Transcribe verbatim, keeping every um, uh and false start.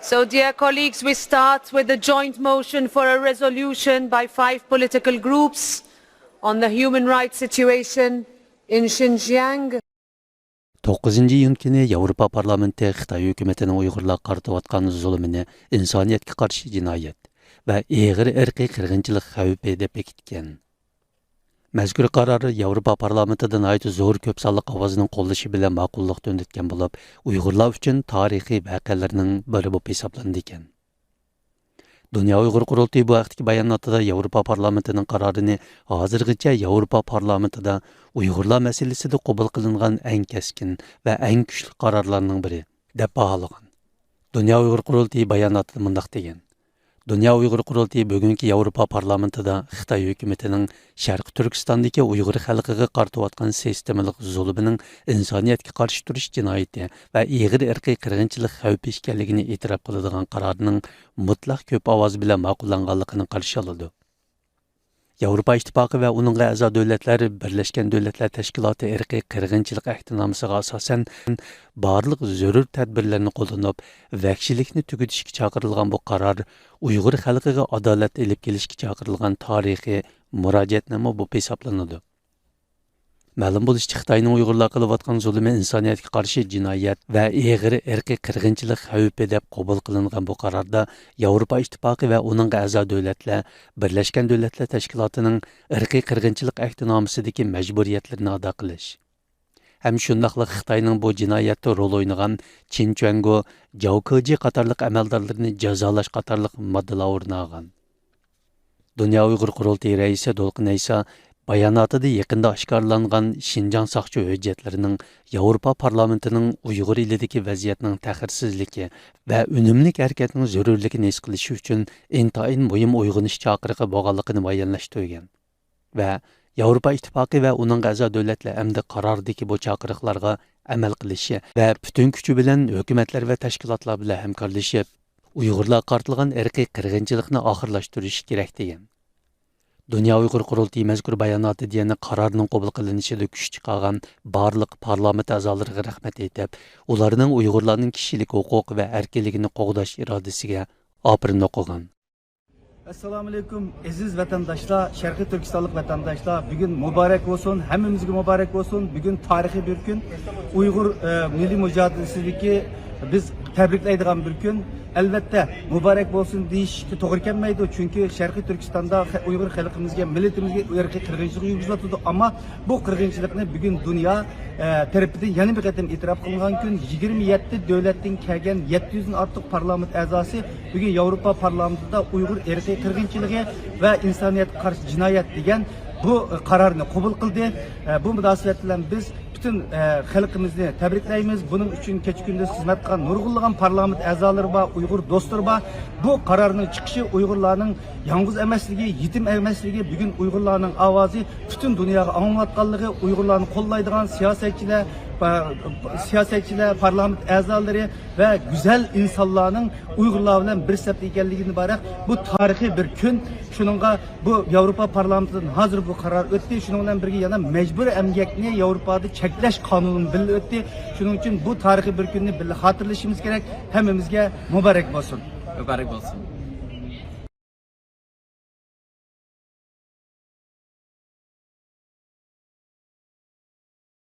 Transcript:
So, dear colleagues, we start with the joint motion for a resolution by five political groups on the human rights situation in Xinjiang. توققۇزىنچى ئىيۇن كۈنى ياۋروپا پارلامېنتى خىتاي ھۆكۈمىتىنىڭ ئۇيغۇرلارغا قارىتىۋاتقان زۇلۇمىنى ئىنسانىيەتكە قارشى جىنايەت ۋە ئېغىر ئىرقىي قىرغىنچىلىق خەۋپى دەپ بېكىتكەن. مەزكۇر قارار ياۋروپا پارلامېنتىدا ناھايىتى زور كۆپ سانلىق ئاۋازنىڭ قوللىشى بىلەن ماقۇللۇق تۆنىتكەن بولۇپ، ئۇيغۇرلار ئۈچۈن تارىخىي ۋەقەلەرنىڭ بىرى بولۇپ ھېسابلىنىدىكەن. دۇنيا ئۇيغۇر قۇرۇلتىيى بۇ ھەقتىكى باياناتىدا ياۋروپا پارلامېنتىنىڭ قارارىنى ھازىرغىچە ياۋروپا پارلامېنتىدا ئۇيغۇرلار مەسىلىسىدە قوبۇل قىلىنغان ئەڭ كەسكىن ۋە ئەڭ كۈچلۈك قارارلارنىڭ بىرى، دەپ باھالىغان. دۇنيا ئۇيغۇر قۇرۇلتىيى باياناتىدا مۇنداق دېگەن: دۇنيا ئۇيغۇر قۇرۇلتىيى بۈگۈنكى ياۋروپا پارلامېنتىدا خىتاي ھۆكۈمىتىنىڭ شەرقىي تۈركىستاندىكى ئۇيغۇر خەلقىگە قارىتىۋاتقان سىستېمىلىق زۇلۇمىنىڭ ئىنسانىيەتكە قارشى تۇرۇش جىنايىتى ۋە ئېغىر ئىرقىي قىرغىنچىلىق خەۋپى ئىكەنلىكىنى ئېتىراپ قىلىدىغان قارارنىڭ مۇتلەق كۆپ ئاۋاز بىلەن ماقۇللانغانلىقىنى قارشى ئالىدۇ. ياۋروپا ئىتتىپاقى ۋە ئۇنىڭغا ئەزا دۆلەتلەر بىرلەشكەن دۆلەتلەر تەشكىلاتى ئىرقىي قىرغىنچىلىق ئەھدىنامىسىغا ئاساسەن، بارلىق زۆرۈر تەدبىرلەرنى قوللىنىپ، ۋەھشىيلىكنى تۈگىتىشكە چاقىرىلغان بۇ قارار ئۇيغۇر خەلقىگە ئادالەت ئېلىپ كېلىشكە چاقىرىلغان تارىخىي مۇراجىئەتنامە بولۇپ ھېسابلىنىدۇ. مەلۇم بولۇشىچە، خىتاينىڭ ئۇيغۇرلارغا قىلىۋاتقان زۇلۇمى ئىنسانىيەتكە قارشى جىنايەت ۋە ئېغىر ئىرقىي قىرغىنچىلىق خەۋپى دەپ قوبۇل قىلىنغان بۇ قاراردا ياۋروپا ئىتتىپاقى ۋە ئۇنىڭغا ئەزا دۆلەتلەر بىرلەشكەن دۆلەتلەر تەشكىلاتىنىڭ ئىرقىي قىرغىنچىلىق ئەھدىنامىسىدىكى مەجبۇرىيەتلىرىنى ئادا قىلىش ھەم شۇنداقلا خىتاينىڭ بۇ جىنايەتتە رول ئوينىغان چىن چۈەنگو، جاۋ كېجى قاتارلىق ئەمەلدارلىرىنى جازالاش قاتارلىق ماددىلار ئورۇن ئالغان. دۇنيا ئۇيغۇر قۇرۇلتىيى رەئىسى دولقۇن ئەيسا باياناتىدا يېقىندا ئاشكارىلانغان شىنجاڭ ساقچى ھۆججەتلىرىنىڭ ياۋروپا پارلامېنتىنىڭ ئۇيغۇر ئېلىدىكى ۋەزىيەتنىڭ تەخىرسىزلىكى ۋە ئۈنۈملۈك ھەرىكەتنىڭ زۆرۈرلۈكىنى ھېس قىلىشى ئۈچۈن ئىنتايىن مۇھىم ئويغىنىش چاقىرىقى بولغانلىقىنى مۇئەييەنلەشتۈرگەن ۋە ياۋروپا ئىتتىپاقى ۋە ئۇنىڭغا ئەزا دۆلەتلەر ئەمدى قارارىدىكى بۇ چاقىرىقلارغا ئەمەل قىلىشى ۋە پۈتۈن كۈچى بىلەن ھۆكۈمەتلەر ۋە تەشكىلاتلار بىلەن ھەمكارلىشىپ، ئۇيغۇرلارغا قارىتىلغان ئىرقىي قىرغىنچىلىقنى ئاخىرلاشتۇرۇشى كېرەك، دېگەن. دۇنيا ئۇيغۇر قۇرۇلتىيى مەزكۇر باياناتىدا يەنە قارارنىڭ قوبۇل قىلىنىشىدا كۈچ چىقارغان بارلىق پارلامېنت ئەزالىرىغا رەھمەت ئېيتىپ، ئۇلارنىڭ ئۇيغۇرلارنىڭ كىشىلىك ھوقۇقى ۋە ئەركىنلىكىنى قوغداش ئىرادىسىگە ئاپىرىن ئوقۇغان. ئەسسالامۇئەلەيكۇم، ئەزىز ۋەتەنداشلار، شەرقىي تۈركىستانلىق ۋەتەنداشلار، بۈگۈن مۇبارەك بولسۇن، ھەممىمىزگە مۇبارەك بولسۇن. بۈگۈن تارىخىي بىر كۈن. ئۇيغۇر، ئە، مىللىي مۇجادىلىسىدىكى بىز تەبرىكلەيدىغان بىر كۈن. ئەلۋەتتە، مۇبارەك بولسۇن دېيىشكە توغرا كەلمەيدۇ، چۈنكى شەرقىي تۈركىستاندا خە-، ئۇيغۇر خەلقىمىزگە، مىللىتىمىزگە ئىرقىي قىرغىنچىلىق يۈرگۈزۈلۈۋاتىدۇ. ئەمما بۇ قىرغىنچىلىقنى بۈگۈن دۇنيا، ئە، تەرىپىدىن يەنە بىر قېتىم ئېتىراپ قىلىنغان كۈن. يىگىرمە يەتتە دۆلەتتىن كەلگەن يەتتە يۈزدىن ئارتۇق پارلامېنت ئەزاسى بۈگۈن ياۋروپا پارلامېنتىدا ئۇيغۇر ئىرقىي قىرغىنچىلىقى ۋە ئىنسانىيەتكە قارشى جىنايەت دېگەن بۇ، ئە، قارارنى قوبۇل قىلدى. ئە، بۇ مۇناسىۋەت بىلەن بىز پۈتۈن، ئە، خەلقىمىزنى تەبرىكلەيمىز. بۇنىڭ ئۈچۈن كەچ-كۈندۈز خىزمەت قىلغان نۇرغۇنلىغان پارلامېنت ئەزالىرى بار، ئۇيغۇر دوستلىرى بار. بۇ قارارنىڭ چىقىشى ئۇيغۇرلارنىڭ يالغۇز ئەمەسلىكى، يېتىم ئەمەسلىكى، بۈگۈن ئۇيغۇرلارنىڭ ئاۋازى پۈتۈن دۇنياغا ئاڭلىنىۋاتقانلىقى، ئۇيغۇرلارنى قوللايدىغان سىياسەتچىلەر، پا-، سىياسەتچىلەر، پارلامېنت ئەزالىرى ۋە گۈزەل ئىنسانلارنىڭ ئۇيغۇرلار بىلەن بىر سەپتە ئىكەنلىكىدىن ئىبارەت. بۇ تارىخىي بىر كۈن. شۇنىڭغا بۇ ياۋروپا پارلامېنتىدىن ھازىر بۇ قارار ئۆتتى. شۇنىڭ بىلەن بىرگە يەنە مەجبۇرىي ئەمگەكنى ياۋروپادا چەكلەش قانۇنى بىللە ئۆتتى. شۇنىڭ ئۈچۈن بۇ تارىخىي بىر كۈننى بىللە خاتىرىلىشىمىز كېرەك. ھەممىمىزگە مۇبارەك بولسۇن. مۇبارەك بولسۇن.